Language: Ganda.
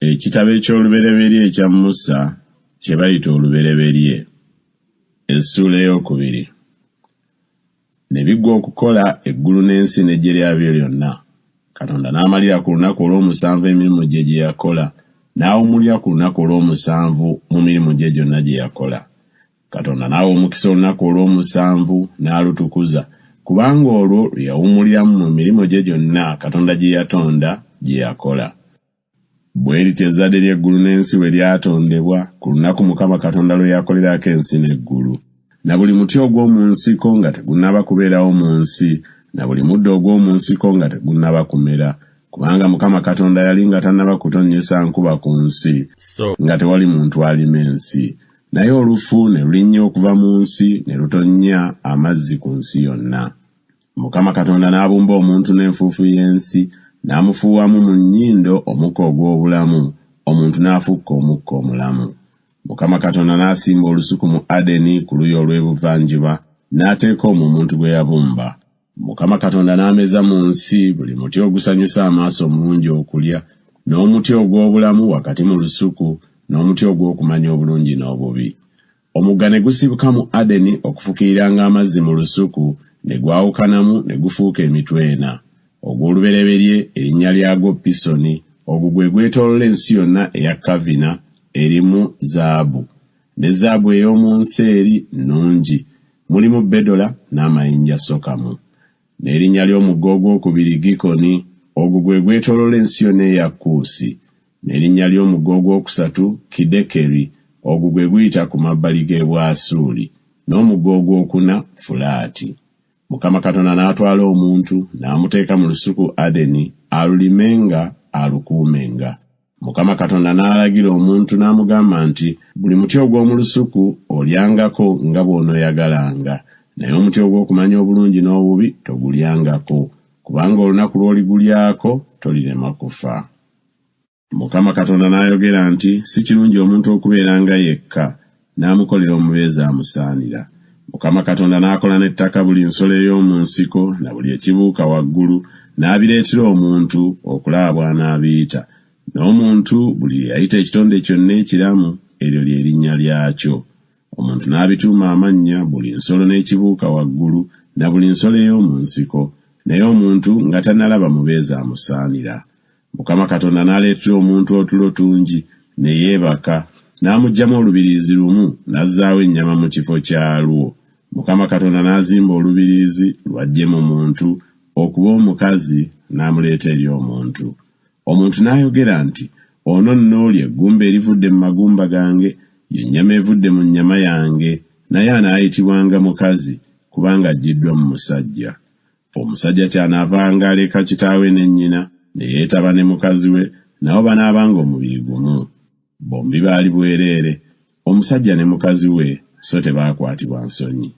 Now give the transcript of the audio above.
Ekitabo eky'Olubereberye ekya Musa kye bayita Olubereberye, essuula ey'okubiri. Ne biggwa okukola eggulu n'ensi n'eggye lyabyo lyonna. Katonda n'amalira ku lunaku olw'omusanvu emirimu gye gye yakola, n'awummulira ku lunaku olw'omusanvu mu mirimu gye gyonna gye yakola. Katonda n'awa omukisa olunaku olw'omusanvu n'alutukuza, kubanga olwo lwe yawummuliramu mu mirimu gye gyonna Katonda gye yatonda gye yakola. Bwe lityo ezzadde ly'eggulu n'ensi bwe lyatondebwa, ku lunaku Mukama Katonda lwe yakolerako ensi n'eggulu. Na buli muti ogw'omu nsiko nga tegunnaba kubeerawo mu nsi, na buli muddo ogw'omu nsiko nga tegunnaba kumera, kubanga Mukama Katonda yali nga tannaba kutonnyesa nkuba ku nsi, nga tewali muntu alima ensi. Naye olufu ne lulinnya okuva mu nsi ne lutonnya amazzi ku nsi yonna. Mukama Katonda n'abumba omuntu n'enfuufu y'ensi, n'amufuuwamu mu nnyindo omukka ogw'obulamu, omuntu n'afuuka omukka omulamu. Mukama Katonda n'asimba olusuku mu Adeni ku luuyi olw'ebuvanjuba, n'ateeka omwo omuntu gwe yabumba. Mukama Katonda n'ameza mu nsi buli muti ogusanyusa amaaso omulungi okulya, n'omuti ogw'obulamu wakati mu lusuku, n'omuti ogw'okumanya obulungi n'obubi. Omugga ne gusibuka mu Adeni okufukiriranga amazzi mu lusuku, ne gwawukanamu ne gufuuka emitwe ena. Ogw'olubereberye erinnya lyagwo Pisoni, ogwo gwe gwetooloola ensi yonna eya Kavina, erimu zaabu. Ne zaabu ey'omu nsi eri nnungi, mulimu bedola n'amayinja sokamu. N'erinnya ly'omugga ogwokubiri Gikoni, ogwo gwe gwetooloola ensi yonna eya Kuusi. N'erinnya ly'omugga ogwokusatu Kidekeri, ogwo gwe guyita ku mabbali g'e Bwasuuli. N'omugga ogwokuna Fulaati. Mukama Katonda n'atwala omuntu, n'amuteeka mu lusuku Adeni, alulimenga, alukuumenga. Mukama Katonda n'alagira omuntu n'amugamba nti, Buli muti ogw'omu lusuku olyangako nga bw'onooyagalanga, naye omuti ogw'okumanya obulungi n'obubi togulyangako, kubanga olunaku lw'oligulyako tolirema kufa. Mukama Katonda n'ayogera nti, Si kirungi omuntu okubeeranga yekka, n'amukolera omubeezi amusaanira. Mukama Katonda n'akola n'ettaka buli nsolo ey'omu nsiko na buli ekibuuka waggulu, n'abireetera omuntu, okulaba bw'anaabiyita. N'omuntu buli lye yayita ekitonde kyonna ekiramu, eryo lye linnya lyakyo. Omuntu n'abituuma amannya buli nsolo n'ekibuuka waggulu, na buli nsolo ey'omu nsiko, naye omuntu nga tannalaba mubeezi amusaanira. Mukama Katonda n'aleetera omuntu otulo tungi, ne yeebaka, n'amuggyamu olubiriizi lumu, n'azzaawo ennyama mu kifo kyalwo. Mukama Katonda n'azimba olubiriizi lw'aggye mu muntu, okuba omukazi, n'amuleeta eri omuntu. Omuntu n'ayogera nti, Ono nno lye ggumba erivudde mu magumba gange, ye nnyama evudde mu nnyama yange, naye anaayitibwanga mukazi, kubanga aggyiddwa mu musajja. Omusajja ky'anaavanga aleka kitaawe ne nnyina, ne yeetaba ne mukazi we, nabo banaabanga omubiri gumu. Bombi baali bwereere, omusajja ne mukazi we, so tebaakwatibwa nsonyi.